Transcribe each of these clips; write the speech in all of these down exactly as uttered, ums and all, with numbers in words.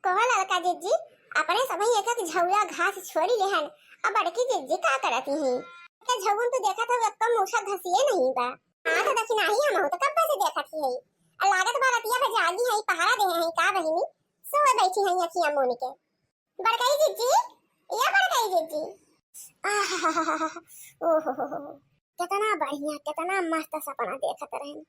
कहो ललका जिज्जी, अपने सबही एक एक झौरा घास छोड़ी लेहन, अब बड़की जिज्जी का करत ही? एक झौवन तो देखत हो, एक्को मूसा घसिए नहीं बा। हाँ, तो दखिनाही हमहू तो कब्बे से देखत ही है। आ लागत बा रतिया भर जागी है, पहरा दे है का बहिनी? सोए बैठी है अखियां मून के। बड़कई जिज्जी, ए बड़कई जिज्जी। आहाहाहा, ओहो हो हो हो। कितना बढ़िया, कितना मस्त सपना देखत रहन।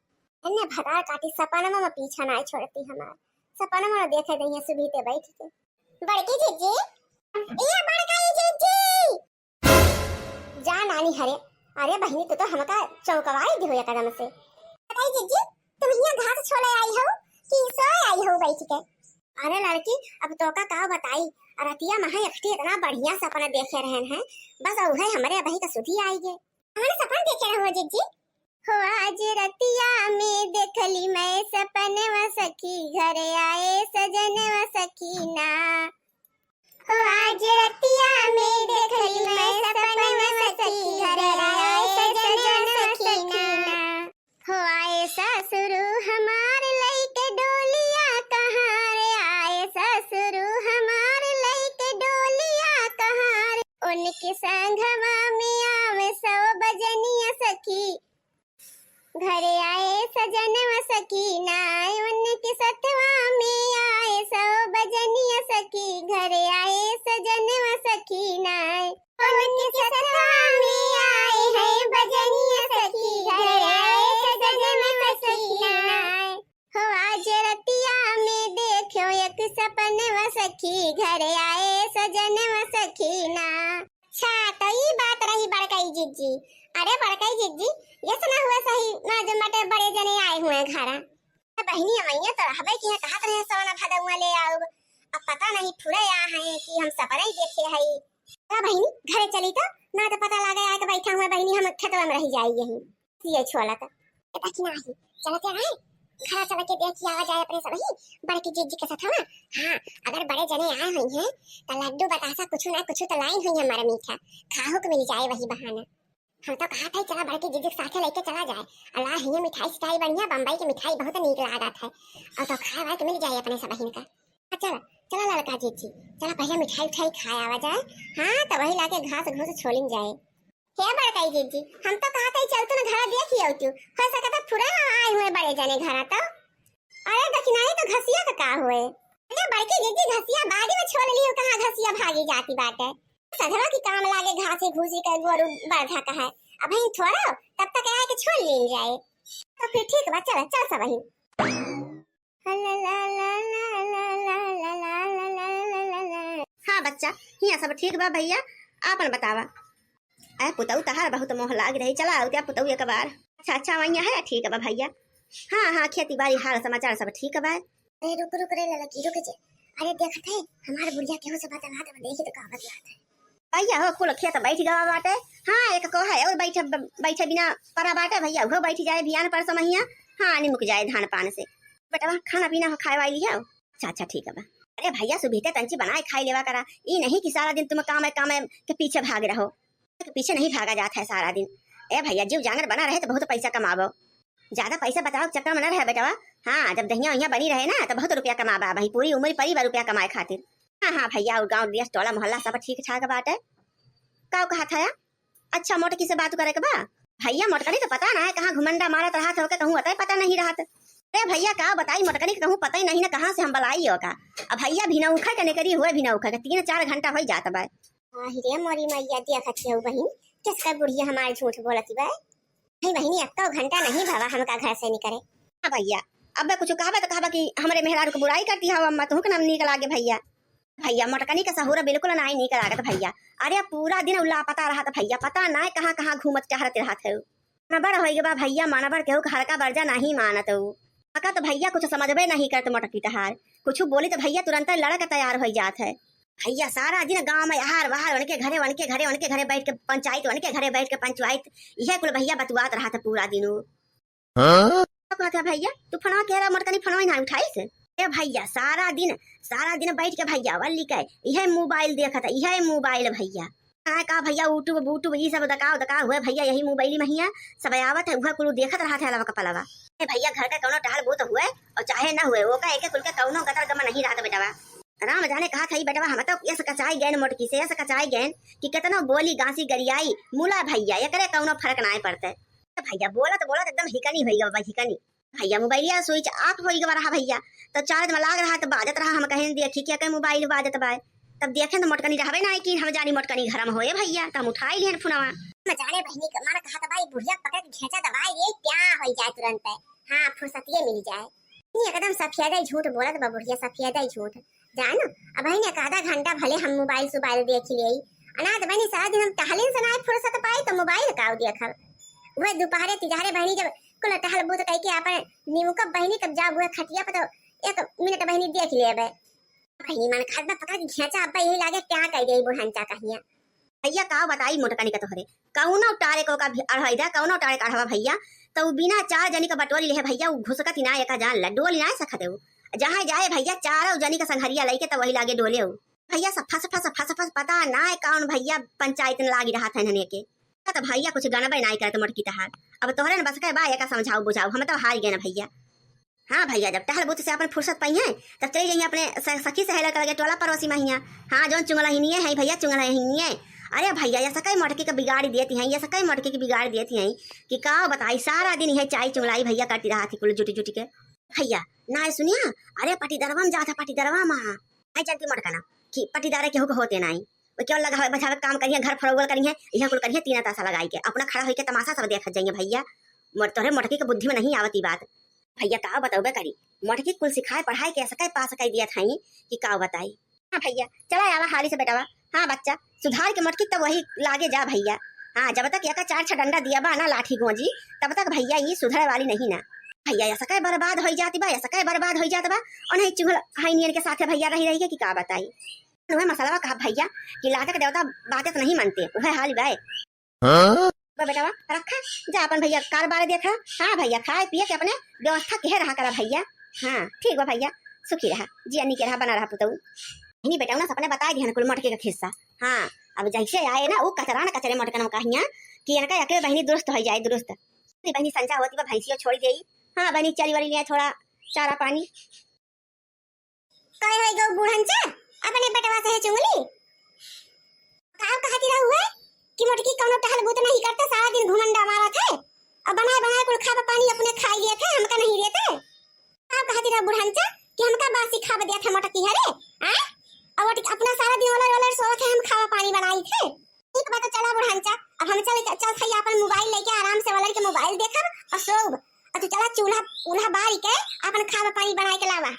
एन्ने भतार काटी सपनवा में पीछा नाई छोड़ती हमार। सपनवा में देखे दहिया सुबीते बैठ के। बड़की जिज्जी, ए बड़कई जिज्जी। जा नानी हरे, अरे बहिनी, तू तो हमका चौंकवाई दिहो एकदम से। बताई जिज्जी, तुम हियां घास छोले आई हो कि सोए आई हो बैठ के? अरे लड़की, अब तोका का बताई, रतिया में है एकठी इतना बढ़िया सपना देखे रहन है, बस उहे हमरे अबही का सुधी आई गे। कौन सपना देखे रहो जिज्जी? हो आज रतिया में देखली मैं सपनवा सखी, घर आए सजनवा सखी ना। हो आज रतिया में देखली मैं सपनवा सखी, घर आए सजनवा सखी ना। हो आए ससुरु हमार लइके डोलिया कहाँ रे, आए ससुरु हमार लइके डोलिया कहाँ रे। उनके संघवा में आवे सौ बजनिया सखी, घर आए सजनवा सखी ना, उनके सथवा में आए सौ बजनिया सखी, घर आए सजनवा सखी ना, उनके सथवा में आए हैं बजनिया सखी, घर आए सजनवा सखी ना। हो आज रतिया में देखो एक सपनवा सखी, घर आए सजनवा सखी ना। अच्छा, तो ई बात रही बड़कई जिज्जी। अरे बड़कई जिज्जी, ये सुना हुआ सही ना, जो मटे बड़े जने आए हुए घरा। ए बहिनी, अमैया तो रहबे की है, कहत रहे सोना भदौआ ले आउब। अब पता नहीं फुरे आ हैं कि हम सपना ही देखे हई। का बहिनी, घरे चली तो, ना तो पता लागे आके बैठा हुआ बहिनी, हम खेतवा में रह जाई यहीं। ये छोला तो। ए बहिनी, चलते आए, घर चल के देख के आवा जाए अपने सबही, बड़की जिज्जी के साथ, हाँ? हाँ, अगर बड़े जने आए हुई हैं, तो लड्डू बतासा कुछ ना कुछ तो लाई हुई है हमारा मीठा, खाहू को मिल जाए वही बहाना। हम तो कहा था, चला बड़की जिज्जी के साथे लेके चला जाए। अल्लाह, हियां मिठाई सिठाई बढ़िया, बम्बई की मिठाई बहुत नीक लागत है। और तो खाए वाए के मिल जाए अपने सबहिन का। हाँ, चला, चला ललका जिज्जी, चला पहले मिठाई उठाई खाए आवा जाए। हाँ, तो वही लाके घास घूस छोलिन जाए। हे बड़कई जिज्जी, हम तो कहा था, चल तू ना घर देख ही तू। हो सकता फुरा आए हुए बड़े जने घर तो। अरे दखिनाही तो घसिया का का हुए? अरे बड़की जिज्जी, घसिया बाड़ी में छोल ली हो, कहाँ घसिया भागी जाती बाटे। सधवा की काम लागे घासी घूसी के गोरू बरधा का है। अबहिन थोड़ा, तब तक आए के छोल लीन जाए। तो फिर ठीक बा, चल, चल सबहिन। हाँ बच्चा, हियां सब ठीक बा भैया, आपन बतावा। अरे पुतऊ तहार बहुत मोह लाग रही, चला आउते पुतऊ एक बार। अच्छा, अच्छा, वहीं है, ठीक बा भैया। हाँ, हाँ, खेती बाड़ी हाल समाचार सब ठीक बा। अरे रुक, रुक रे ललकी, रुक जे। अरे देखत है, हमार बुढ़िया केहू से बतलात बा, देखी तो का बतलात है। भैया हो, कुल खेत बैठ गवा बाटे। हाँ, एक को है और बैठे, बैठे बिना परा बाटे भैया, उहो बैठ जाए बियान पर समहिया। हाँ, निमुक जाए धान पान से। बेटवा, खाना पीना हो खाए वाली है? अच्छा, अच्छा, ठीक है बा। अरे भैया, सुबह ते तंची बनाए खाई लेवा करा। ई नहीं कि सारा दिन तुम काम है, काम है के पीछे भाग रहो। के पीछे नहीं भागा जात है सारा दिन। ए भैया, जीव जांगर बना रहे तो बहुत पैसा कमाबो। ज्यादा पैसा बताओ के चक्कर में न रहे बेटवा। हाँ, जब दहिया उहिया बनी रहे ना तो बहुत रुपया कमाबा। भाई पूरी उम्र परी बा रुपया कमाए खातिर। हाँ, हाँ भैया, और गाँव देश टोला मोहल्ला सब ठीक ठाक बाटे। का कहा था? अच्छा, मोटकी से बात करे के बा? भैया, मोटकनी तो पता ना है कहाँ घुमंडा मारत रहत है, ओके कहूँ अतई पता नहीं रहत। अरे भैया, का बताई, मोटकनी के कहूँ पता ही नहीं ना कहाँ से हम बलाई ओका। अब भैया भी ना उखा के निकरी हुए, भी ना उखा के तीन चार घंटा हो जात बा। आहि रे मोरी मैया, देखत हऊ बहिन, किसका बुढ़िया हमार झूठ बोलत बा। नहीं बहिनी, एक्को घंटा नहीं भवा हमका घर से निकरे। हाँ भैया, अब कुछ कहबा तो कहबा कि हमरे मेहरारू के बुराई करती हव अम्मा, तुहू के नाम नीक लागे भैया। भैया, मोटकनी के सहूर बिल्कुल नाई नीक लागत भैया। अरे पूरा दिन उ लापता रहत भैया, पता नाय कहाँ कहाँ घूमत टहरत रहत है। मनबड़ होई गवा भैया, मनबड़ केहू के हड़का बरजा नहीं मानत उ। मका तो भैया कुछ समझबे नहीं करत मोटकी तहार। कुछ बोली तो भैया तुरंत लड़क तैयार हो जात है। भैया सारा दिन गांव में आहार बाहर उनके घरे, उनके घरे, उनके घरे बैठ के पंचायत, उनके घरे बैठ के पंचायत, यह कुल भैया बतुआत रहत है पूरा दिन उ। हाँ? का कहत है भैया, तू फोनवा के रहा, मोटकनी फोनवा ना उठाइस। ए भैया, सारा दिन, सारा दिन बैठ के भैया वल्ली के इहे मोबाइल देखत है, इहे मोबाइल भैया। हाँ, का भैया, YouTube, वूट्यूब, ई सब दकाव, दकाव हुए भैया, यही मोबाइल में हिया सब आवत है, उहे कुल देखत रहत है, अलवा कपलवा। ए भैया, घर के कौनो टहल बूत हुए और चाहे ना हुए, ओका एके कुल के कौनो गदर गम नहीं रहत बेटवा। राम जाने कहा था, ई बेटवा हम तो यस कचाई गए मोटकी से, यस कचाई गए कि केतनो बोली गांसी गरियाई, मुला भैया, एकरे कौनो फर्क नाय पड़ते। भैया बोलत बोलत एकदम हिकनी होई गवा बा, हिकनी। भैया मोबाइलिया switch off होई गवा रहा भैया, तो charge में लाग रहा तो बाजत रहा, हम कहेन देखी क्या कहीं मोबाइल बाजत बाय। तब देखेन तो मोटकनी रहबे ना कि हम जानी मोटकनी घर में होए भैया, तो हम उठाई लिहन फोनवा। न जाने बहिनी क-, मन कहत बा ई बुढ़िया पकड़ के घेंचा दबाई रे, क्या होई जाए तुरंत। हाँ, फुर्सतिये मिल जाए। ई एकदम सफेदा ही झूठ बोलत बा बुढ़िया, सफेदा ही झूठ। जाए न, अब बहिनी एक आधा घंटा भले हम मोबाइल सोबाइल देख लेई। अनाथ बहिनी सारा दिन हम टहलिन से ना फुर्सत पाई तो मोबाइल काऊ देखब। वह दोपहरे तिजहरे बहिनी जब कुल टहल बूत कई के आपन निमुकब बहिनी तब जाब वह खटिया पर तो एक मिनट बहिनी देख लेबे। बहिनी मन खात बा पकड़ के घेंचा अब्बा यही लागे क्या कह गई बुढ़ंचा कहिया। भैया का बताई मोटकनी का तोहरे, कौनो टारे को का भी अढ़ाई दा, कौनो टारे का अढ़वा भैया, तो उ बिना चार जनी का बटोरी लेहे भैया, उ घुसकत ही ना एका जान ला, डोल ही ना सकत है उ। जहाँ जाए भैया, चारों जनी का संघरिया लइके तो वही लागे डोले उ। भैया सफा सफा सफा सफा पता ना है कौन भैया पंचायत में लागी रहा था इन्हने के। तो भैया कुछ गनबे ना करत मोटकी तहार। अब तोहरे न बस के बा, एका समझाओ बुझाओ, हम तो हार गए ना भैया। हाँ भैया, जब टहल बूत से अपन फुर्सत पाई है, तब चली जाइए अपने स-, सखी सहेला के लगे टोला पड़ोसी महिया। हाँ, जौन चुंगलहिनिये है भैया, चुंगलहिनिये। अरे भैया, या सकई मोटकी के बिगाड़ी देती हैं, या सकई मोटकी के बिगाड़ी देती हैं कि का बताई, सारा दिन यह चाय चुंगलाई भैया करती रहा थी कुल जुटी जुटी के। भैया, ना सुनिया, अरे पटीदरवा में जात है, पटीदरवा में। नहीं जानती मोटका ना कि पटीदारे केहू के होते नहीं। वो केवल लगावे बजावे काम करिए, घर फरोगल करिए, यह कुल करिए, तीन तासा लगाई के अपना खड़ा होइके तमाशा सब देखत जाइए भैया। मोर तोहरे मोटकी के बुद्धि में नहीं आवती बात। भैया का बतौबे करी, मोटकी कुल सिखाए पढ़ाए के असकई पास कई दिया थाई कि का बताई। हाँ भैया, चला आवा हाली से बेटवा। हाँ बच्चा, सुधार के मोटकी तब वही लागे जा भैया। हाँ, जब तक एका चार छह डंडा दिया बा ना लाठी गोंजी, तब तक भैया ई सुधरे वाली नहीं ना। भैया असकई बर्बाद होई जाती बा, असकई बर्बाद होई जात बा। और नहीं चुगल हाई नियन के साथे भैया रही रही के कि का बताई। उहे मसलवा कहा भैया कि लागे के देवता बातें तो नहीं मानते, उहे हाल बाय। हाँ? बा बेटवा, रखा, जा अपन भैया कार बारे देखा। हाँ भैया, खाए पिए के अपने व्यवस्था केहे रहा करा भैया। हाँ, ठीक बा भैया, सुखी रहा, जिया निके रहा, बना रहा पुतऊ। इन्हीं बेटवा ना सपने बताए दिहन कुल मोटकी का खिस्सा। हाँ, अब जैसे आए ना, वो कचरा ना कचरे मोटकन कहिया कि इनका अकेले बहिनी दुरुस्त हो जाए, दुरुस्त। बहिनी संजा होती बा, भैंसियो छोड़ी देई। हाँ बहिनी, चली वाली लिया थोड़ा चारा पानी। काय है गो बूढ़न चा, अपने बेटवा से है चुंगली। का कहती रहू है कि मोटकी कौनो टहल बूत नहीं करते, सारा दिन घुमंडा मारत है और बनाए बनाए कुल खाबा पानी अपने खाई लेत है, हमका नहीं देते। का कहती रहू बूढ़न चा कि हमका बासी खाबा दिया था मोटकी है रे, आय? और मोटकी अपना सारा दिन ओलर ओलर सोवत है, हम खाबा पानी बनाई थे। ठीक बा, तो चला बुढ़न चा, अब हम चल, चल थई अपन मोबाइल लेके आराम से वलर के मोबाइल देखब और सोब। और तू चला चूल्हा, चूल्हा बारी के अपन खाबा पानी बनाए के लावा।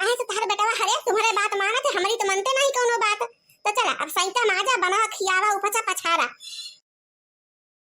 काहे से तहर बेटवा हरे तुम्हरे बात मानत है, हमरी तो मनते नहीं कौनो बात। तो चला अब सैता माजा बनावा, खियावा, उपचा पछारा।